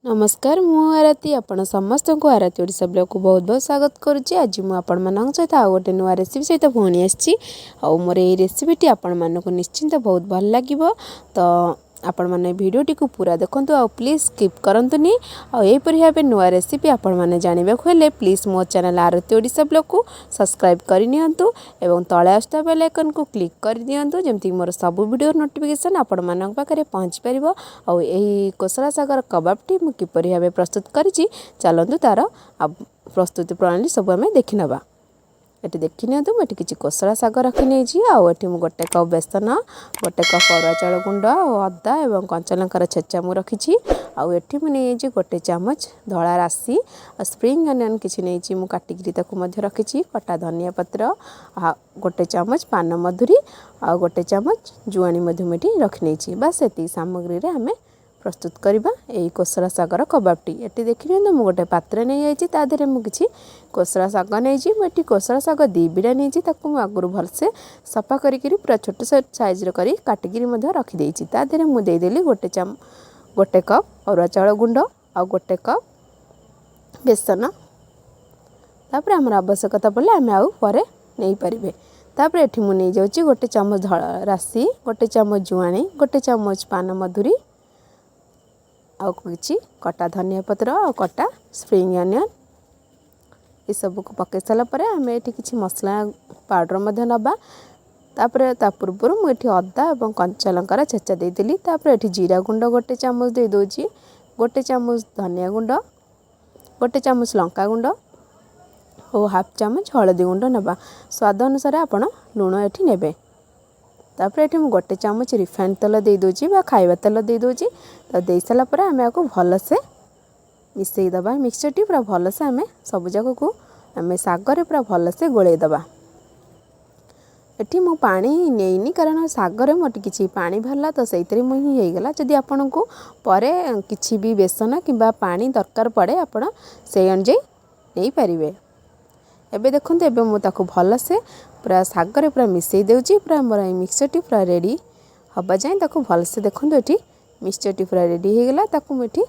ନମସ୍କାର, ମୁଁ ଆରତୀ। ଆପଣ ସମସ୍ତଙ୍କୁ ଆରତୀ ଓଡ଼ିଶା ବ୍ଲଗ୍କୁ ବହୁତ ବହୁତ ସ୍ୱାଗତ କରୁଛି। ଆଜି ମୁଁ ଆପଣମାନଙ୍କ ସହିତ ଆଉ ଗୋଟେ ନୂଆ ରେସିପି ସହିତ ପୁଣି ଆସିଛି ଆଉ ମୋର ଏଇ ରେସିପିଟି ଆପଣମାନଙ୍କୁ ନିଶ୍ଚିନ୍ତ ବହୁତ ଭଲ ଲାଗିବ। ତ ଆପଣମାନେ ଭିଡ଼ିଓଟିକୁ ପୁରା ଦେଖନ୍ତୁ ଆଉ ପ୍ଲିଜ୍ ସ୍କିପ୍ କରନ୍ତୁନି। ଆଉ ଏହିପରି ଭାବେ ନୂଆ ରେସିପି ଆପଣମାନେ ଜାଣିବାକୁ ହେଲେ ପ୍ଲିଜ୍ ମୋ ଚ୍ୟାନେଲ୍ ଆରତୀ ଓଡ଼ିଶା ବ୍ଲଗ୍କୁ ସବସ୍କ୍ରାଇବ୍ କରିନିଅନ୍ତୁ ଏବଂ ତଳେ ଆସୁଥିବା ବେଲ୍ ଆଇକନ୍କୁ କ୍ଲିକ୍ କରିଦିଅନ୍ତୁ, ଯେମିତିକି ମୋର ସବୁ ଭିଡ଼ିଓର ନୋଟିଫିକେସନ୍ ଆପଣମାନଙ୍କ ପାଖରେ ପହଞ୍ଚିପାରିବ। ଆଉ ଏହି କୋଶଳା ଶାଗର କବାବଟି ମୁଁ କିପରି ଭାବେ ପ୍ରସ୍ତୁତ କରିଛି, ଚାଲନ୍ତୁ ତା'ର ପ୍ରସ୍ତୁତି ପ୍ରଣାଳୀ ସବୁ ଆମେ ଦେଖିନେବା। ଏଠି ଦେଖିନିଅନ୍ତୁ, ମୁଁ ଏଠି କିଛି କୋଶଳା ଶାଗ ରଖିନେଇଛି ଆଉ ଏଠି ମୁଁ ଗୋଟେ କପ୍ ବେସନ, ଗୋଟେ କପ୍ ଅରୁଆ ଚାଉଳ ଗୁଣ୍ଡ ଆଉ ଅଦା ଏବଂ କଞ୍ଚା ଲଙ୍କାର ଛେଚା ମୁଁ ରଖିଛି। ଆଉ ଏଠି ମୁଁ ନେଇଯାଇଛି ଗୋଟେ ଚାମଚ ଧଳା ରାଶି ଆଉ ସ୍ପ୍ରିଙ୍ଗ ଅନିଅନ୍ କିଛି ନେଇଛି, ମୁଁ କାଟିକିରି ତାକୁ ମଧ୍ୟ ରଖିଛି, କଟା ଧନିଆ ପତ୍ର, ଆଉ ଗୋଟେ ଚାମଚ ପାନ ମଧୁରୀ ଆଉ ଗୋଟେ ଚାମଚ ଜୁଆଣି ମଧ୍ୟ ମୁଁ ଏଠି ରଖିନେଇଛି। ବାସ୍, ଏତିକି ସାମଗ୍ରୀରେ ଆମେ ପ୍ରସ୍ତୁତ କରିବା ଏଇ କୋଶଳା ଶାଗର କବାବଟି। ଏଠି ଦେଖିନିଅନ୍ତୁ, ମୁଁ ଗୋଟେ ପାତ୍ର ନେଇଯାଇଛି, ତା ଦେହରେ ମୁଁ କିଛି କୋଶଳା ଶାଗ ନେଇଛି। ମୁଁ ଏଠି କୋଶଳା ଶାଗ 2 ବିଡ଼ା ନେଇଛି। ତାକୁ ମୁଁ ଆଗରୁ ଭଲସେ ସଫା କରିକିରି ପୁରା ଛୋଟ ସାଇଜ୍ର କରି କାଟିକିରି ମଧ୍ୟ ରଖିଦେଇଛି। ତା ଦେହରେ ମୁଁ ଦେଇଦେଲି ଗୋଟେ କପ୍ ଅରୁଆ ଚାଉଳ ଗୁଣ୍ଡ ଆଉ ଗୋଟେ କପ୍ ବେସନ। ତାପରେ ଆମର ଆବଶ୍ୟକତା ପଡ଼ିଲେ ଆମେ ଆଉ ପରେ ନେଇପାରିବେ। ତାପରେ ଏଠି ମୁଁ ନେଇଯାଉଛି ଗୋଟେ ଚାମଚ ଧଳା ରାଶି, ଗୋଟେ ଚାମଚ ଜୁଆଣି, ଗୋଟେ ଚାମଚ ପାନ ମଧୁରୀ ଆଉ କିଛି କଟା ଧନିଆ ପତ୍ର ଆଉ କଟା ସ୍ପ୍ରିଙ୍ଗ ଅନିଅନ୍। ଏସବୁକୁ ପକାଇ ସାରିଲା ପରେ ଆମେ ଏଠି କିଛି ମସଲା ପାଉଡ଼ର ମଧ୍ୟ ନେବା। ତାପରେ ତା ପୂର୍ବରୁ ମୁଁ ଏଠି ଅଦା ଏବଂ କଞ୍ଚା ଲଙ୍କାର ଛେଚା ଦେଇଥିଲି। ତାପରେ ଏଠି ଜିରା ଗୁଣ୍ଡ ଗୋଟେ ଚାମଚ ଦେଇଦେଉଛି, ଗୋଟେ ଚାମଚ ଧନିଆ ଗୁଣ୍ଡ, ଗୋଟେ ଚାମଚ ଲଙ୍କା ଗୁଣ୍ଡ ଓ ହାଫ୍ ଚାମଚ ହଳଦୀ ଗୁଣ୍ଡ ନେବା। ସ୍ୱାଦ ଅନୁସାରେ ଆପଣ ଲୁଣ ଏଠି ନେବେ। ତାପରେ ଏଠି ମୁଁ ଗୋଟେ ଚାମଚ ରିଫାଇଣ୍ଡ ତେଲ ଦେଇଦେଉଛି ବା ଖାଇବା ତେଲ ଦେଇଦେଉଛି। ତ ଦେଇସାରିଲା ପରେ ଆମେ ଆକୁ ଭଲସେ ମିଶାଇ ଦେବା। ମିକ୍ସଚର୍ଟି ପୁରା ଭଲସେ ଆମେ ସବୁଯାକକୁ ଆମେ ଶାଗରେ ପୁରା ଭଲସେ ଗୋଳେଇ ଦେବା। ଏଠି ମୁଁ ପାଣି ନେଇନି, କାରଣ ଶାଗରେ ମୋର କିଛି ପାଣି ବାହାରିଲା, ତ ସେଇଥିରେ ମୁଁ ହିଁ ହେଇଗଲା। ଯଦି ଆପଣଙ୍କୁ ପରେ କିଛି ବି ବେସନ କିମ୍ବା ପାଣି ଦରକାର ପଡ଼େ, ଆପଣ ସେଇ ଅନୁଯାୟୀ ନେଇପାରିବେ। ଏବେ ଦେଖନ୍ତୁ, ଏବେ ମୁଁ ତାକୁ ଭଲସେ ପୁରା ଶାଗରେ ପୁରା ମିଶାଇ ଦେଉଛି। ପୁରା ମୋର ଏଇ ମିକ୍ସଚର୍ଟି ପୁରା ରେଡ଼ି ହେବା ଯାଏଁ ତାକୁ ଭଲସେ ଦେଖନ୍ତୁ। ଏଠି ମିକ୍ସଚର୍ଟି ପୁରା ରେଡ଼ି ହେଇଗଲା। ତାକୁ ମୁଁ ଏଠି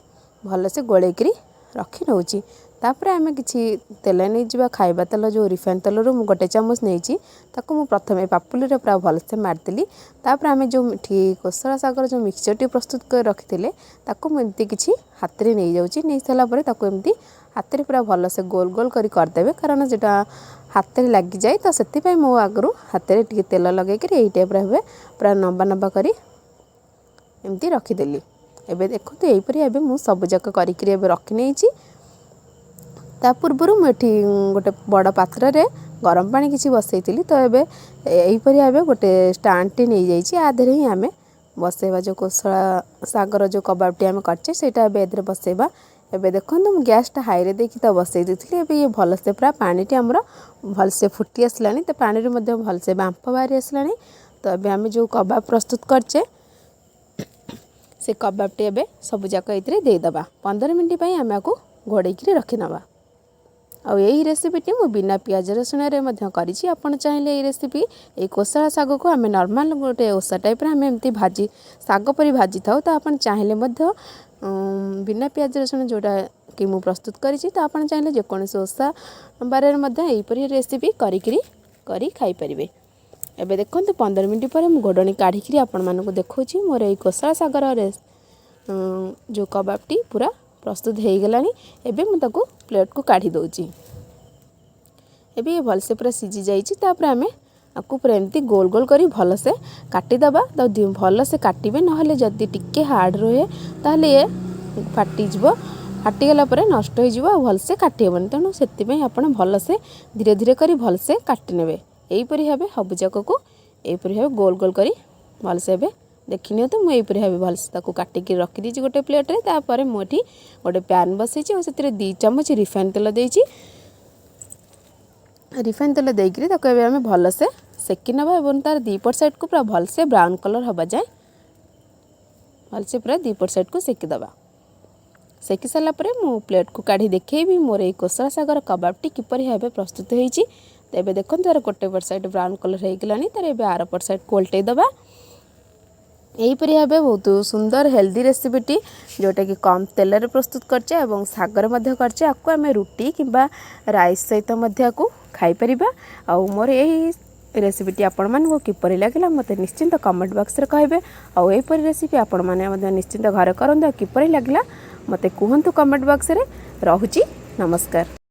ଭଲସେ ଗୋଳେଇକିରି ରଖି ନେଉଛି। ତାପରେ ଆମେ କିଛି ତେଲ ନେଇଯିବା, ଖାଇବା ତେଲ, ଯେଉଁ ରିଫାଇନ୍ ତେଲରୁ ମୁଁ ଗୋଟେ ଚାମଚ ନେଇଛି। ତାକୁ ମୁଁ ପ୍ରଥମେ ପାପୁଲିରେ ପୁରା ଭଲସେ ମାରିଦେଲି। ତାପରେ ଆମେ ଯେଉଁ ଏଠି କୋଶଳା ଶାଗର ଯେଉଁ ମିକ୍ସଚର୍ଟି ପ୍ରସ୍ତୁତ କରି ରଖିଥିଲେ, ତାକୁ ମୁଁ ଏମିତି କିଛି ହାତରେ ନେଇଯାଉଛି। ନେଇ ସାରିଲା ପରେ ତାକୁ ଏମିତି ହାତରେ ପୁରା ଭଲସେ ଗୋଲ ଗୋଲ କରି କରିଦେବେ, କାରଣ ସେଇଟା ହାତରେ ଲାଗିଯାଏ। ତ ସେଥିପାଇଁ ମୁଁ ଆଗରୁ ହାତରେ ଟିକେ ତେଲ ଲଗେଇକିରି ଏଇ ଟାଇପ୍ର ଭାବେ ପୁରା ଲମ୍ବା ଲମ୍ବା କରି ଏମିତି ରଖିଦେଲି। ଏବେ ଦେଖନ୍ତୁ, ଏହିପରି ଏବେ ମୁଁ ସବୁଯାକ କରିକିରି ଏବେ ରଖିନେଇଛି। ତା ପୂର୍ବରୁ ମୁଁ ଏଠି ଗୋଟେ ବଡ଼ ପାତ୍ରରେ ଗରମ ପାଣି କିଛି ବସେଇଥିଲି। ତ ଏବେ ଏହିପରି ଭାବେ ଗୋଟେ ଷ୍ଟାଣ୍ଡଟି ନେଇଯାଇଛି। ଆ ଦେହରେ ହିଁ ଆମେ ବସେଇବା। ଯେଉଁ କୋଶଳା ଶାଗର ଯେଉଁ କବାବଟି ଆମେ କରିଛେ, ସେଇଟା ଏବେ ଏଥିରେ ବସେଇବା। ଏବେ ଦେଖନ୍ତୁ, ମୁଁ ଗ୍ୟାସ୍ଟା ହାଇରେ ଦେଇକି ତ ବସେଇ ଦେଇଥିଲି। ଏବେ ଇଏ ଭଲସେ ପୁରା ପାଣିଟି ଆମର ଭଲସେ ଫୁଟି ଆସିଲାଣି। ତ ପାଣିରୁ ମଧ୍ୟ ଭଲସେ ବାମ୍ଫ ବାହାରି ଆସିଲାଣି। ତ ଏବେ ଆମେ ଯେଉଁ କବାବ ପ୍ରସ୍ତୁତ କରିଛେ, ସେ କବାବଟି ଏବେ ସବୁଯାକ ଏଥିରେ ଦେଇଦେବା। 15 ମିନିଟ୍ ପାଇଁ ଆମେ ଆକୁ ଘୋଡ଼େଇକିରି ରଖିନେବା। ଆଉ ଏଇ ରେସିପିଟି ମୁଁ ବିନା ପିଆଜ ରସୁଣରେ ମଧ୍ୟ କରିଛି। ଆପଣ ଚାହିଁଲେ ଏଇ ରେସିପି, ଏଇ କୋଶଳା ଶାଗକୁ ଆମେ ନର୍ମାଲ୍ ଗୋଟେ ଓଷା ଟାଇପ୍ର ଆମେ ଏମିତି ଭାଜି ଶାଗ ପରି ଭାଜିଥାଉ। ତ ଆପଣ ଚାହିଁଲେ ମଧ୍ୟ ବିନା ପିଆଜ ରସୁଣ ଯେଉଁଟା କି ମୁଁ ପ୍ରସ୍ତୁତ କରିଛି, ତ ଆପଣ ଚାହିଁଲେ ଯେକୌଣସି ଓଷା ବାରରେ ମଧ୍ୟ ଏହିପରି ରେସିପି କରିକିରି କରି ଖାଇପାରିବେ। ଏବେ ଦେଖନ୍ତୁ, 15 ମିନିଟ୍ ପରେ ମୁଁ ଘୋଡ଼ଣୀ କାଢ଼ିକିରି ଆପଣମାନଙ୍କୁ ଦେଖାଉଛି। ମୋର ଏଇ କୋଶଳା ଶାଗର ଯେଉଁ କବାବଟି ପୁରା ପ୍ରସ୍ତୁତ ହେଇଗଲାଣି। ଏବେ ମୁଁ ତାକୁ ପ୍ଲେଟ୍କୁ କାଢ଼ି ଦେଉଛି। ଏବେ ଇଏ ଭଲସେ ପୁରା ସିଝି ଯାଇଛି। ତାପରେ ଆମେ ଆକୁ ପୁରା ଏମିତି ଗୋଲ ଗୋଲ କରି ଭଲସେ କାଟିଦେବା। ତ ଭଲସେ କାଟିବେ, ନହେଲେ ଯଦି ଟିକେ ହାର୍ଡ଼ ରୁହେ ତାହେଲେ ଇଏ ଫାଟିଯିବ। ଫାଟିଗଲା ପରେ ନଷ୍ଟ ହେଇଯିବ ଆଉ ଭଲସେ କାଟି ହେବନି। ତେଣୁ ସେଥିପାଇଁ ଆପଣ ଭଲସେ ଧୀରେ ଧୀରେ କରି ଭଲସେ କାଟି ନେବେ। ଏହିପରି ଭାବେ ସବୁଯାକକୁ ଏହିପରି ଭାବେ ଗୋଲ ଗୋଲ କରି ଭଲସେ ଏବେ ଦେଖିନିଅନ୍ତୁ। ମୁଁ ଏହିପରି ଭାବେ ଭଲସେ ତାକୁ କାଟିକି ରଖିଦେଇଛି ଗୋଟେ ପ୍ଲେଟ୍ରେ। ତାପରେ ମୁଁ ଏଠି ଗୋଟେ ପ୍ୟାନ୍ ବସେଇଛି ଆଉ ସେଥିରେ 2 ଚାମଚ ରିଫାଇନ୍ ତେଲ ଦେଇଛି। ରିଫାଇନ୍ ତେଲ ଦେଇକରି ତାକୁ ଏବେ ଆମେ ଭଲସେ ସେକି ନେବା ଏବଂ ତାର ଦୁଇପଟ ସାଇଡ଼୍କୁ ପୁରା ଭଲସେ ବ୍ରାଉନ୍ କଲର୍ ହେବା ଯାଏଁ ଭଲସେ ପୁରା ଦୁଇପଟ ସାଇଡ଼୍କୁ ସେକିଦେବା। ସେକି ସାରିଲା ପରେ ମୁଁ ପ୍ଲେଟ୍କୁ କାଢ଼ି ଦେଖେଇବି ମୋର ଏଇ କୋଶଳା ଶାଗର କବାବଟି କିପରି ଭାବେ ପ୍ରସ୍ତୁତ ହେଇଛି। ତ ଏବେ ଦେଖନ୍ତୁ, ତାର ଗୋଟେ ପଟ ସାଇଡ଼୍ ବ୍ରାଉନ୍ କଲର୍ ହେଇଗଲାଣି। ତାର ଏବେ ଆର ପଟ ସାଇଡ଼୍କୁ ଓଲଟେଇ ଦେବା। ଏହିପରି ଭାବେ ବହୁତ ସୁନ୍ଦର ହେଲ୍ଦି ରେସିପିଟି, ଯେଉଁଟାକି କମ୍ ତେଲରେ ପ୍ରସ୍ତୁତ କରିଛେ ଏବଂ ଶାଗରେ ମଧ୍ୟ କରିଛେ। ଆକୁ ଆମେ ରୁଟି କିମ୍ବା ରାଇସ୍ ସହିତ ମଧ୍ୟ ଆକୁ ଖାଇପାରିବା। ଆଉ ମୋର ଏହି ରେସିପିଟି ଆପଣମାନଙ୍କୁ କିପରି ଲାଗିଲା, ମୋତେ ନିଶ୍ଚିନ୍ତ କମେଣ୍ଟ ବକ୍ସରେ କହିବେ। ଆଉ ଏହିପରି ରେସିପି ଆପଣମାନେ ମଧ୍ୟ ନିଶ୍ଚିନ୍ତ ଘରେ କରନ୍ତୁ ଆଉ କିପରି ଲାଗିଲା ମୋତେ କୁହନ୍ତୁ କମେଣ୍ଟ ବକ୍ସରେ। ରହୁଛି, ନମସ୍କାର।